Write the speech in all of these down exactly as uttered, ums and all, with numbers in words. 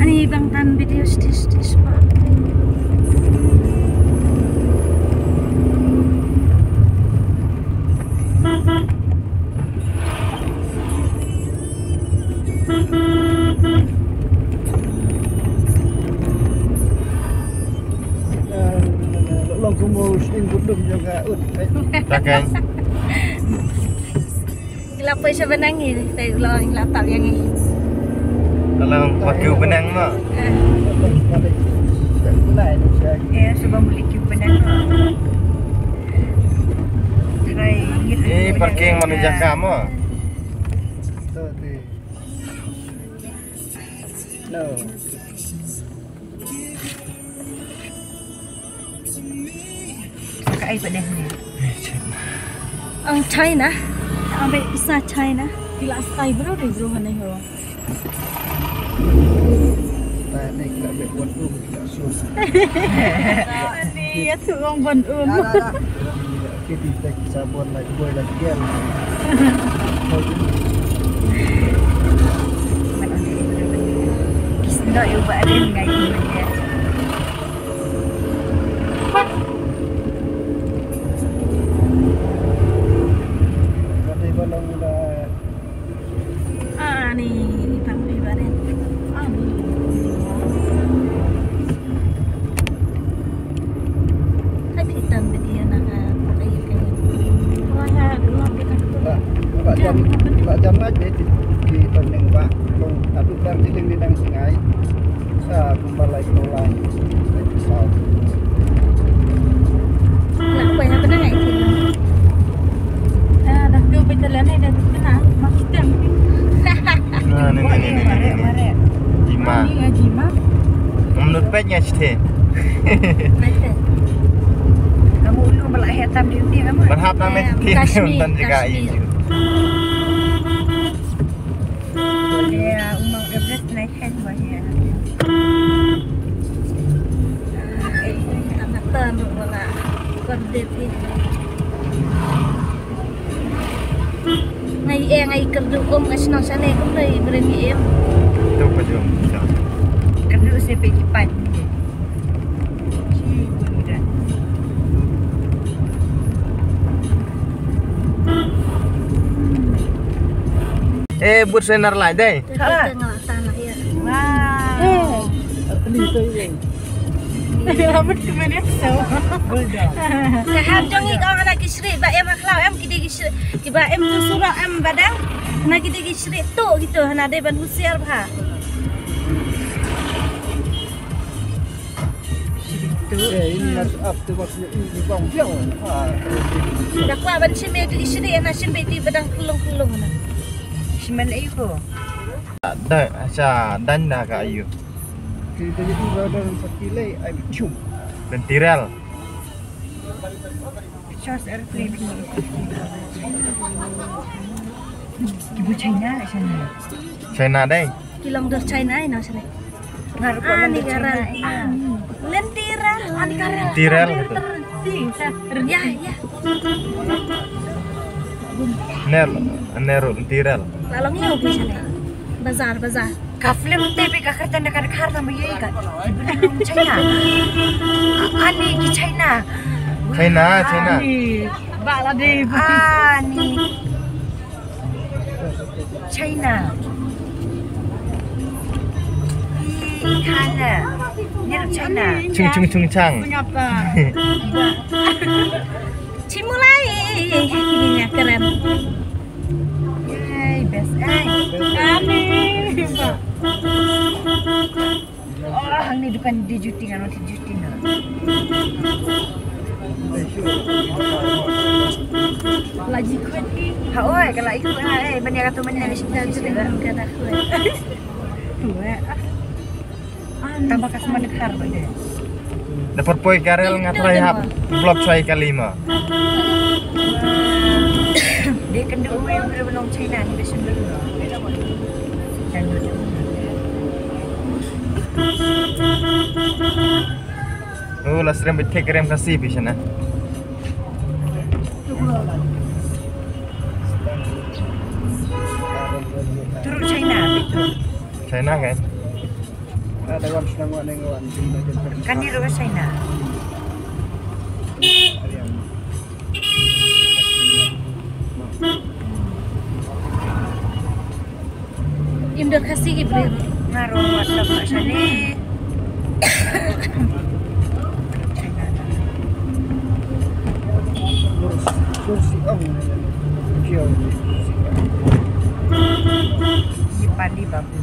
Ani bang tan video stis stis pa. Long kumur sing gudum juga ut. Takai. Ngi la poi sha bneng ngi, te u long ngi la tap ïa ngi. Ka long ba kiew bneng mo. Eh. Eh, shu ba muli kiew bneng mo. Trai ngit. Eh, parking man u jaka mo. No. Ka ai pat deh ni. Ang China. Ang bai pisa China. Ki la stai bro dei bro hane ho. Ba ne ki la bai buat um ki la sus. Ani ya tu ong ban um. Ki ti tek sabon lai boi lai gel. Ki sendok yu ba ada ngai ki. Ani pang pi baden. Ani. Hai pi tan beti ana ka pakai kai. Wah, lap kita. Ba, ba jam, ba jam na je ti ki tan ning ba. Long atu dar ti ding dang singai. Sa kumba lai ko lai. Lai ko sau. Nak kue apa dah ngai ti? Ah, dah tu betul lah ni dah tu kena. Makin. Nah, ni, ni, ni, ni, ni, ni. Jima. Ni ya jima. Menurut pet nya sithe. Kamu ulu melak hitam di undi kamu. Berhap nama sithe. Kashmir, dan juga Kashmir. Iju. Boleh, uh, umang Everest naik hand boleh. Tang tan wala kordit ni. Ngai eh ngai kyrduh um ngai shnong shane kumno i bren i em. Tu pa jong. Kyrduh se pe kipan. Eh, but senar lai dai. Wow. Rambut kemana so? Bulldog. Ka hap jong i kong anak ki shri ba em akhlaw em ki dei ki shri. Kiba em tu surok em badang. Na ki dei ki shri tu gitu hana dei ban husiar bha. Shri tu. Eh, ini nas up tu bak ini bang biang. Ah. Da kwah ban shim ïa ki shri na shim ïa ki badang kelung kelung na. Shiman ai ko. Da sha dan da ka ayu. Kita jadi brother sakile ai bichum. Dan tiral. Charge airplane. Kibu China, China. China dai. Ki long dur China ino China. Ngar ko long dur China. Lentira. Tiral. Ya, ya. Ner, ner tiral. La long ino China. Bazar, bazar. Ka film te pe ka khartan da ka khar na mye ka. Ki bri nong China. Ani ki China. China, China. Ani. Ba la de. Ani. China. I, i China. Ni China. Chung, chung, chung, chang. Senyap ta. Chimulai. Ini nya keren. Yay, best ai. Ani. Oh, hang ni dukan di juti ngano ti juti na. Lagi kuat ni. Ha oi, kalau ikut ha eh bani kata mana ni dah jadi kata kuat. Tu eh. Tambah kasih mana khar bade. Dapat poi karel ngatai hap blok choi kalima. Dia kena oi belum China ni dah sembel. Oh, la srem bit thik rem kasi pi shana. Turun China, betul. China kan? Ada wan senang wan yang wan. Kan ni ruas China. Im dor Khasi ki briew. Nga ruh wat lok kat shane. Yi pali babu.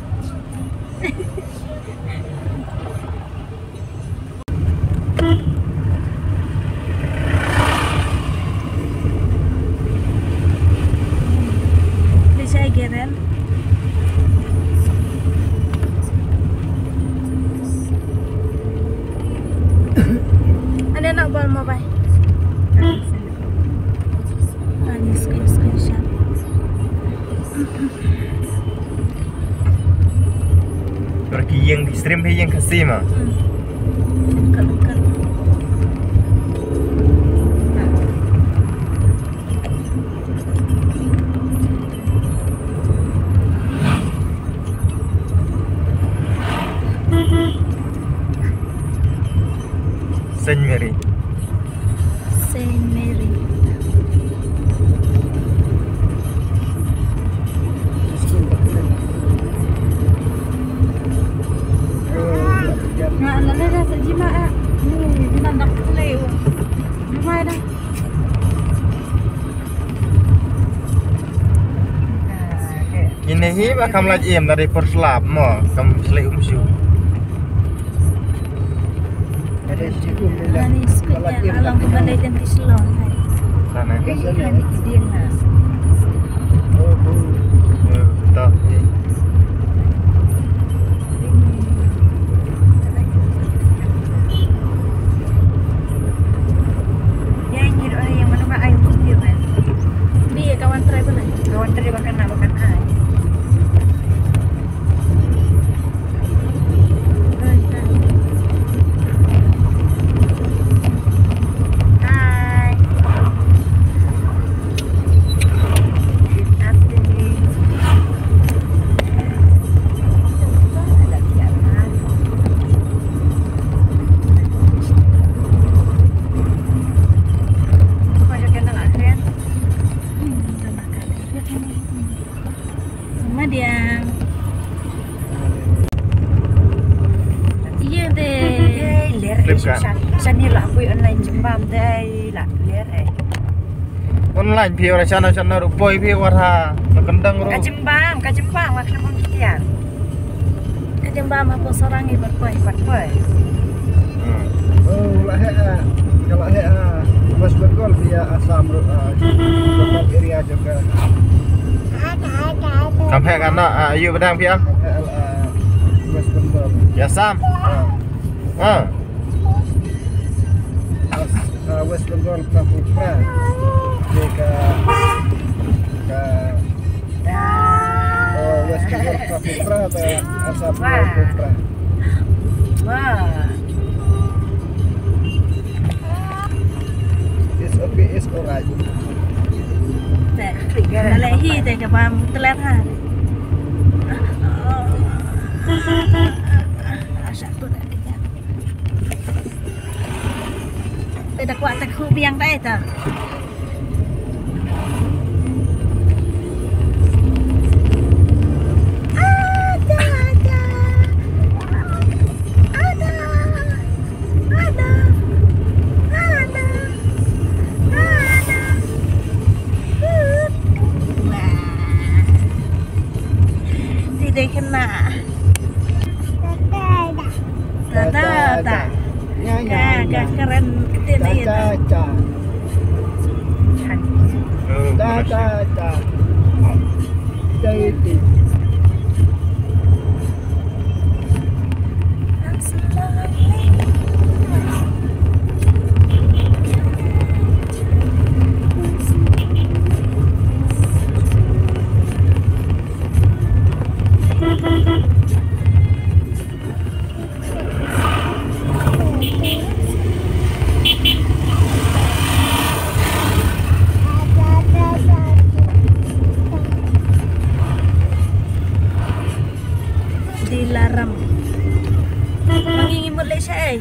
Lisa Geren. Ane nak bol mobile. Ani screen, screenshot. Bar ki ïeng ki stream hi ïeng Khasi ma. Hmm. Kat, kat. Saint Mary. Saint Mary. Nga la la la sa jima a. Ni, ni nan dak le. Jima dah. Ine hi ba kam lait im da dei por slap mo, kam slei um shu. Ani skut ya alam ko ban dei kan ti Shillong hai. Sana. Ini kan ti dia na. Oh, oh. Ya, betul. Madiang. Iya deh. Ler. Flip ka. Shani la poi online jingbam dei la ler eh. Online phi ora shano shano ruh poi phi ora na kendang ruh. Ka jingbam, ka jingbam, ka jingbam. Ka jingbam hapoh Sorang i bar poi. Bar poi. Hmm. Oh, la heh ah. Ka la heh ah. West Bengal phi ïa Assam ruh ah. Bengal area jong ka. Kam heh ka na ah, ayu badang phi ah. Heh ah, West Bengal. Ïa Assam. Ah. Ah. As, ah, West Bengal ka pupra. Ka, ka, ah, West Bengal ka pupra, ka Assam ka pupra. Wah. It's okay, it's alright. Te, te ka bam telat ha. Asha tu dah. Te da kwah te khuh biang dei ta. Ada, ada. Ada. Ada. Ada. Ada. Wah. Ti dei kena. Ta ta ta. Nya, nya, ka, nya. Ka keren ketin. Ta, ïa ta, ta. Ta, ta, ta. Ta, ta. Dilaram. Mangi ngi mut leh sha ei.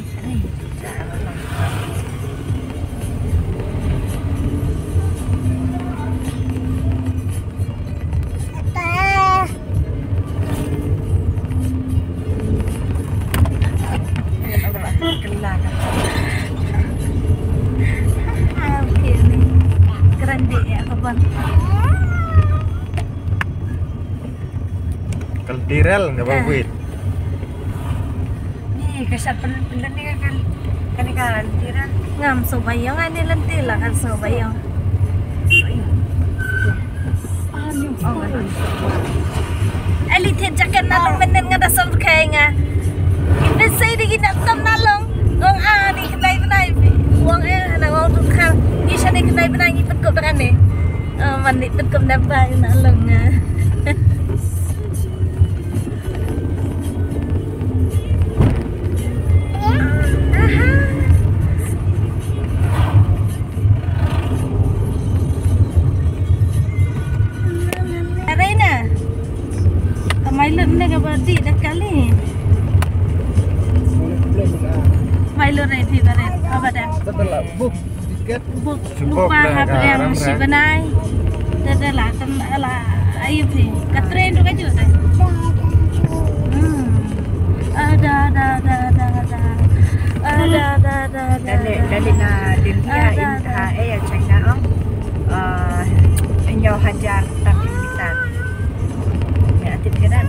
Grande ya kaban. Kaltirel nga ba wit. Ni ka shat pen pen ni ka kan kan ka kaltirel. Ngam so bayong ani lenti la kan so bayong. Eli thied jaket na long menen nga da som kai nga. Ipe sei di gina tam na long. Ong ani kedai benai. Wang eh na wang tu kal. Ni shani kedai benai ni pet kop dengan ni. Oh, mandi pet kop dapat na long nga. Arena. Ka Milo ne ka bati da kali. Milo rai phi bare. Apa dah? Setelah book tiket. Book. Lupa hap yang si benai. Dah dah lah tem lah ayu phi. Ka train tu ka ju dah. Hmm. Ada ada ada ada ada. Ada ada ada ada. Dali dali na India in ha eh China ong. Enyo hajar tapi kita. Ya tip kedan.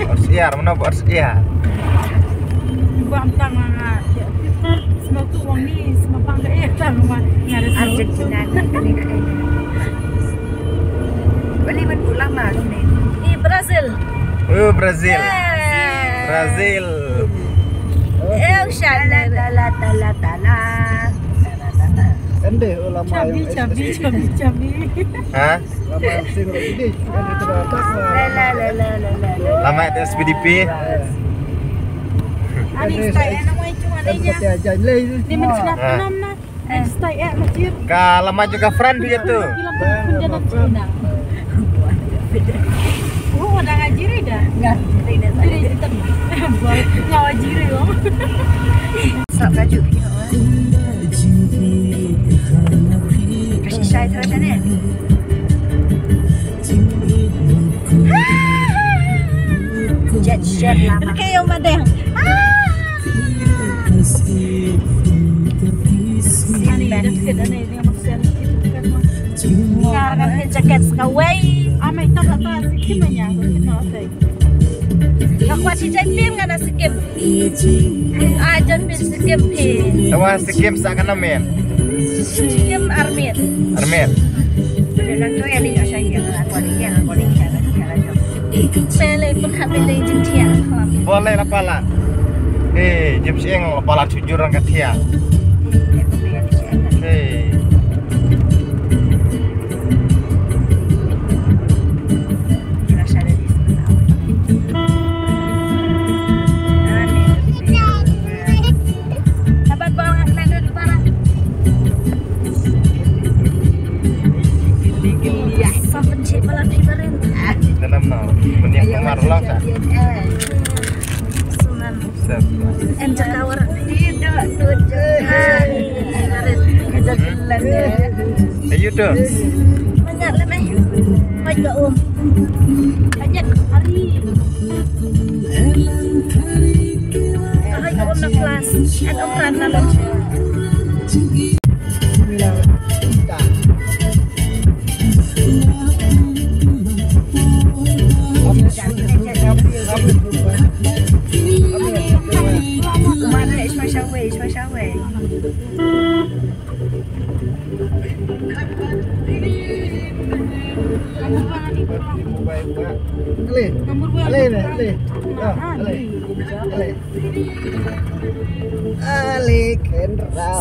Ors iar mana ors iar. Bang tang mana. Semua tu wang ni semua bang ke eh tang mana. Argentina ni kali nak. Boleh buat pulang lah ni. Di Brazil. Oh Brazil. Brazil. Eh usah la la la la la. Ende ulama cabi cabi cabi cabi. Ha? Lama yang sing ro ini kan itu dah tak lah. Lama itu S P D P. Ani style na mai cuma ni nya. Ni men snap nam na. Style eh macam. Ka lama juga friend dia tu. Film pun jangan Cina. Oh, dah ngaji dah. Ngaji dah. Ngaji dah. Ngaji dah. Sap kaju. Ka shisha ïa tara shane. Jet set lama. Ka ïa madeng. Ani dah kena ni, ni mau sen. Nga nga phin jaket sa kawei. Amai ta ta ta si kim nya. Nga kwah shi jait pim nga na Sikkim. Ah, jan pim Sikkim phi. Tawa Sikkim sa kana men. Sikkim armit. Armit. Pele pun khat pele jingthiah. Boleh la pala. Eh, jip sieng la pala chujur ang kathia. Eh. Tanam no, meniak kemar ulang sa. Sunan. Em jaka warak. Ayu tu. Banyak lah meh. Banyak um. Banyak hari. Hari ka um na kelas. At um ran na. Ale, ale, ale. Ale. Ale Kendra.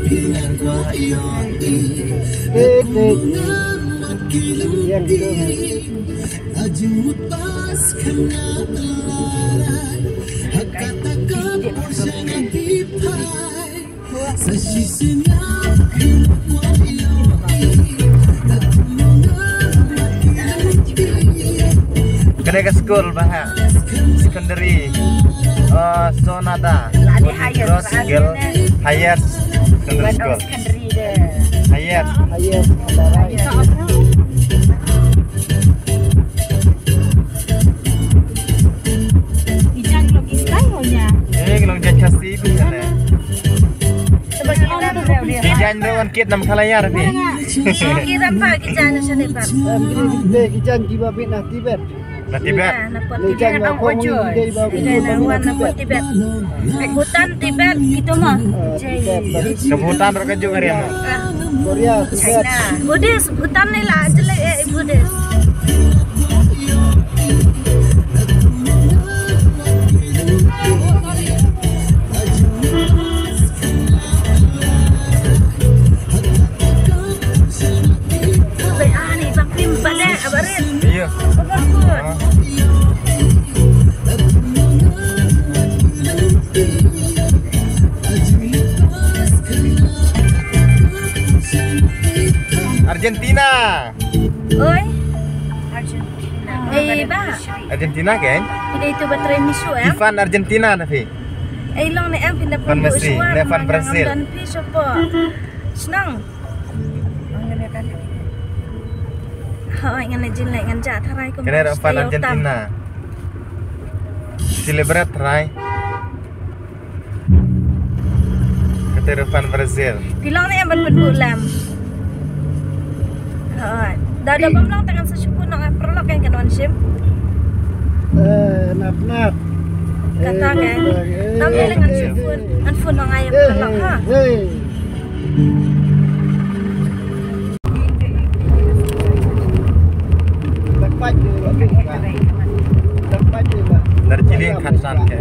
Tik, tik. Yang tu. Kane ka skul ba ha. Secondary. Uh, Sonada. Holy Cross Girl Higher Secondary School. Secondary de. Higher. Higher. Ijang lo iskai ho nya. Eh, lo jang kasi bi sana. Sebab kita dah. Ijang do wan kit nam khala yar bi. Kita pa ijang sana pa. Dei ijang kiba bit na Tibet. Na Tibet. Ah, na pun Tibet. Ijang na pun Tibet. Ijang na wan na pun Tibet. Bhutan, Tibet, itu mah. Ka Bhutan ruh ka juk area mah. Ah. Korea, Tibet. China. Buddhist, Bhutan ni lah jelek eh Buddhist. Baik, ah, ni bang Pim balik, abarin. Iya. Bagus. Ah. Argentina. Oi. Argentina. Eh, ba. Argentina kan? Ida itu baterai misu eh. Ivan Argentina na phi. Eh, long ne em pindah Van Messi, ne Van Brazil. Dan phi sopo. Senang. Hoi, ngan leh jin leh ngan ja tharai kum. Kane ruh fan Argentina. Celebrate tharai. Kate ruh fan Brazil. Phi long ne em ban pynbuh lem. Hoi. Da da bam long tang ngan sa shu phone nong ai paralok kan kan wan shim. Eh, nap nap. Kata kan. Tam leh ngan shu phone, ngan phone nong ai paralok ha. Darjeeling khatsan ka.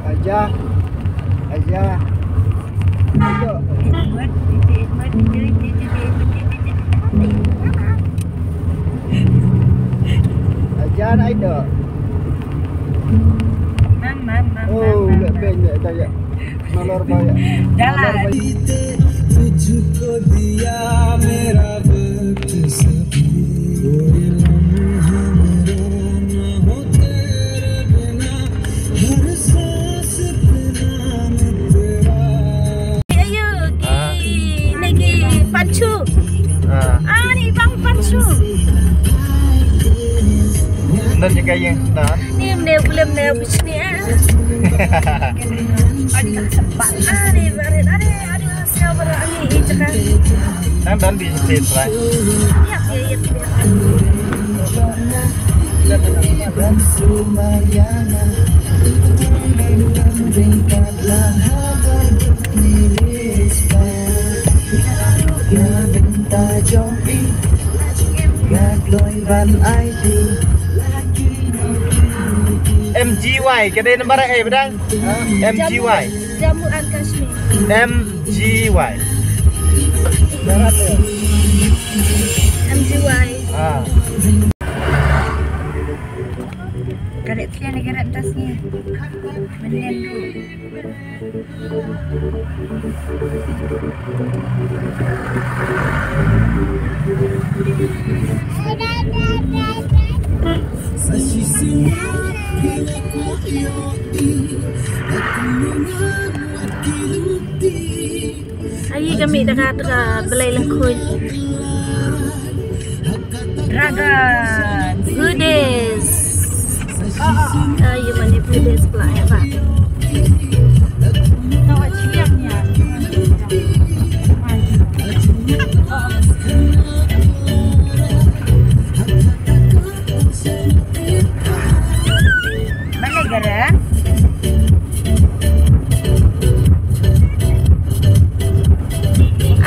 Aja. Aja. Aja. Aja na ito. Mam, mam, mam, oh, mam, mam, lek mam. Beng lek ito ya. Nalor ba ya. Dah lah. Nalor ba ya. Ayo, ki, ah, ni ki Panchu. Ah. Ah, ni bang Panchu. Nan je ka ïeng nan. Ni mne u lem ne u bishni ah. Ah, ni barit, ah, ni, ah, ni. Nang don di stage lah. Yap, yap, yap, yap. M G Y, ka dei nambar eh, Badang? Ha? M G Y. Jammu and Kashmir. M G Y. M G Y. Ah. Karet sian lagi rat tas ni. Menen tu. Ayi kami dekat, dekat Belai Lengkut. Dragon. Buddhist. Ayi mane Buddhist pula ya, Pak. Mana gara?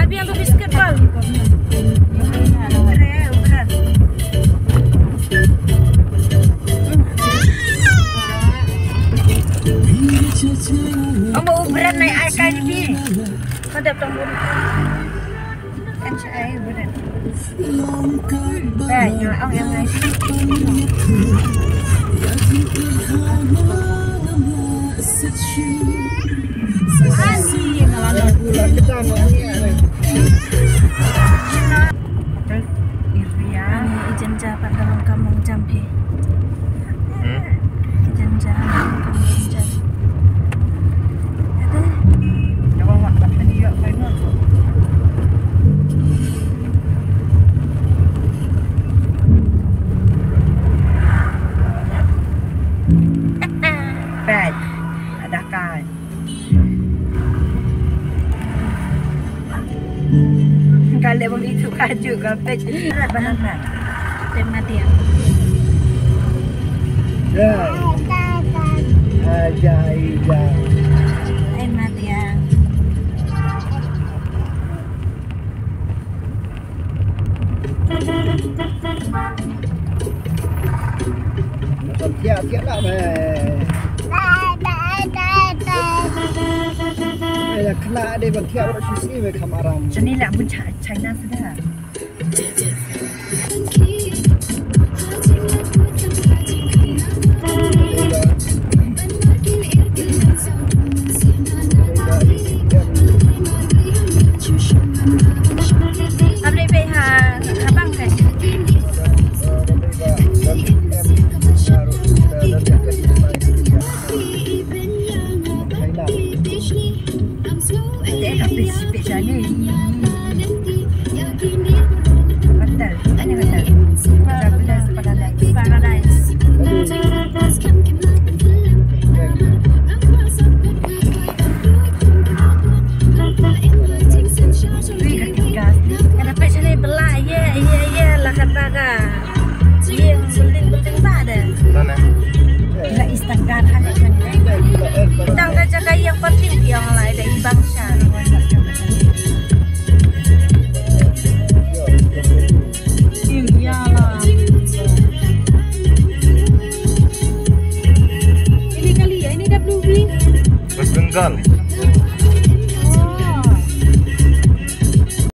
Abi ambil biscuit, Bang. Udah, udah. Ambil ubran naik air kali ni. Ada pang. Hey, you are on your way. Ani i jynjar pat ka long ka mong jam phi. Hmm? I jynjar ka long ka mong jam. Ade. Peit. Ada kai. Ka leh bang itu kaju ka peit. Berat badan, Mat. Terima dia. Ya. Aja, ija. Terima dia. Ban thiah thiah lah me. Ïa khlak dei ban thiah baroh shisha me kham aram. Jani lah bun cha China sudah. Update phi ha, ha bang kai. Te ka phi sipit jani. Hotel, ani hotel. Paradise, Paradise. Paradise. Ui, ka kit gas. Ka da peit shane bela, ye, ye, ye, la kata ka. Ye, building, building ba da. Mana? La Eastern Guard ha ka. Tang ka jaka ye parking ki ong lai da i bang sha. Ing ya la. Ini kali ya, ini W B. West Bengal.